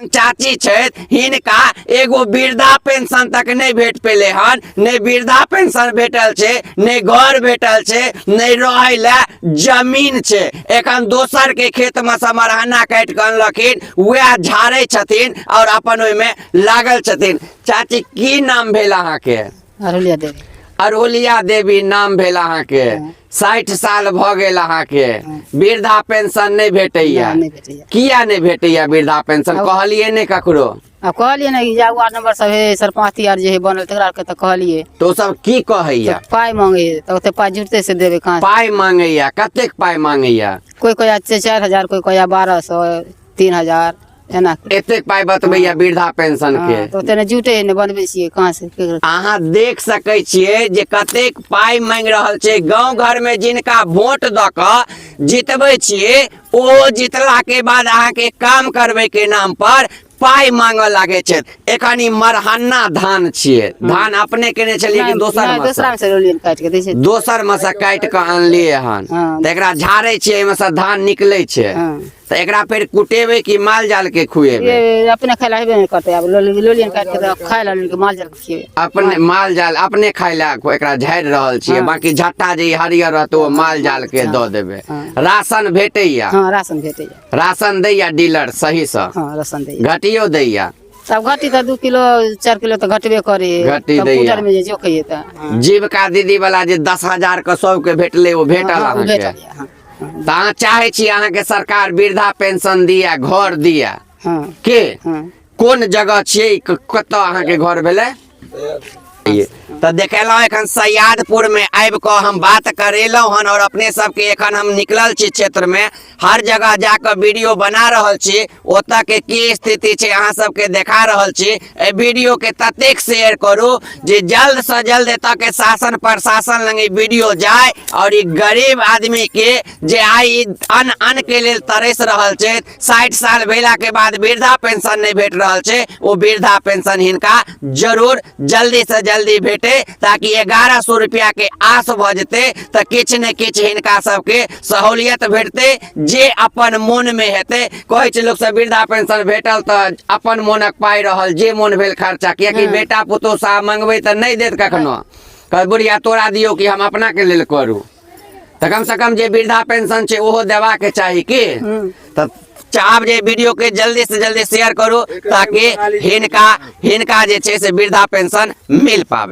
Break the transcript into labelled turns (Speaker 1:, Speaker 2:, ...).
Speaker 1: चाची छथि, हिनका एगो वृद्धा पेंशन तक नहि भेट पेले हन। नहि वृद्धा पेंशन भेटल छै, नहि घर भेटल छै, नहि रहै लए जमीन छै। एखन दोसर के खेत में से मरहना काटि कऽ अनलखिन, वएह झाड़ै छथिन और अपन ओहिमे लागल छथिन। चाची, की नाम भेल अहाँके?
Speaker 2: अरहुलिया देवी।
Speaker 1: अरहुलिया देवी नाम भेल अहाँके। 60 साल भऽ गेल अहाँके, वृद्धा पेंशन नहि भेटैया?
Speaker 2: नहि भेटैया।
Speaker 1: किया नहि भेटैया वृद्धा पेंशन? कहलियै नहि ककरो?
Speaker 2: आ कहलियै ने कि जा वार्ड नंबर सब हे, सरपंच आर जे हे बनल, तकरा आरके तऽ कहलियै।
Speaker 1: तऽ ओ सब की कहैया?
Speaker 2: तऽ पाइ मांगे, तऽ ओते पाइ जुटतै से देबै कहाँ से?
Speaker 1: पाइ मांगैया। कतेक पाइ मांगैया?
Speaker 2: कोइ कहैया 4000, कोइ कहैया 1200, 3000, एना।
Speaker 1: एतेक पाइ बतबैया वृद्धा पेंशन के?
Speaker 2: हँ, तऽ ओते नहि जुटे है, नहि बनबै छियै कहाँ से केकरो।
Speaker 1: अहाँ देख सकै छियै जे कतेक पाइ मांगि रहल छै। गाँव घर में जिनका वोट दऽ कऽ जितबै छियै, ओ जितला के बाद अहाँके काम करबै के नाम पर पाइ मांगऽ लागै छै। एखन ई मरहन्ना धान छियै। धान अपने केने छलियै कि दोसर
Speaker 2: नहि,
Speaker 1: मे?
Speaker 2: दोसरा से रोलियन काटि के दै छै।
Speaker 1: दोसर मे से काटि कऽ अनलियै हन।
Speaker 2: हँ।
Speaker 1: तऽ एकरा झाड़ै छियै, एहिमे से धान निकलै छै। तऽ एकरा फेर कुटेबै कि माल जाल के खुएबै?
Speaker 2: ये अपने खाय लए हेबे नहि करतै। आब लोलियन काटि के तऽ खाय लए माल जाल के खिएबै।
Speaker 1: अपने माल जाल, अपने खाय लए एकरा झाड़ि रहल छियै। बाकी झट्टा जे ई हरियर रहतै, ओ माल जाल के दऽ देबै। राशन भेटैया?
Speaker 2: हँ, राशन भेटैया।
Speaker 1: राशन दैया डीलर सहीसँ?
Speaker 2: हँ, राशन दैया।
Speaker 1: घटियो दैया?
Speaker 2: सब घटी तऽ 2 किलो, 4 किलो तऽ घटबे करे।
Speaker 1: घटी दैया।
Speaker 2: कंप्यूटर में जे जोखै तऽ हँ।
Speaker 1: जीविका दीदी वाला जे 10,000 के सबके भेटलै, ओ भेटल?
Speaker 2: हँ, ओ
Speaker 1: अहाँके?
Speaker 2: भेटल यऽ, हँ।
Speaker 1: तऽ अहाँ चाहै छी अहाँके सरकार वृद्धा पेंशन दिया, घर दिया? के
Speaker 2: हँ।
Speaker 1: कोन जगह छियै? कतऽ अहाँके घर भेलै? तऽ देखेलहुँ, एखन सयादपुर में आबि कऽ हम बात करेलहुँ हन और अपने सबके एखन हम निकलल छी क्षेत्र में, हर जगह जाकऽ वीडियो बना रहल छी, ओतऽ के की स्थिति छै अहाँ सबके देखा रहल छी। एहि वीडियो के ततेक शेयर करू जे जल्द से जल्द एतऽ के शासन प्रशासन लग ई वीडियो जाय और ई गरीब आदमी के जे आइ ई अन्न अन्न के लेल तरस रहल छै, 60 साल भेला के बाद वृद्धा पेंशन नहि भेट रहल छै, ओ वृद्धा पेंशन हिनका जरूर जल्दी से जल्दी भेटे, ताकि 1100 रुपया के आस भऽ जेतै तऽ किछु ने किछु हिनका सबके सहूलियत भेटतै जे अपन मोन मे हेतै। कहै छै लोक सब, वृद्धा पेंशन भेटल तऽ अपन मोनक पाइ रहल, जे मोन भेल खर्चा, कियाकि बेटा पुतोह साहब मंगबै तऽ नहि देत कखनो, कहत बुढ़िया तोरा दियौ कि हम अपना के लेल करू। तऽ कम से कम जे वृद्धा पेंशन छै, ओहो देबाक चाही की? तऽ चाहब जे वीडियो के जल्दी से जल्दी शेयर करू, ताकि हिनका हिनका जे छै से वृद्धा पेंशन मिल पावे।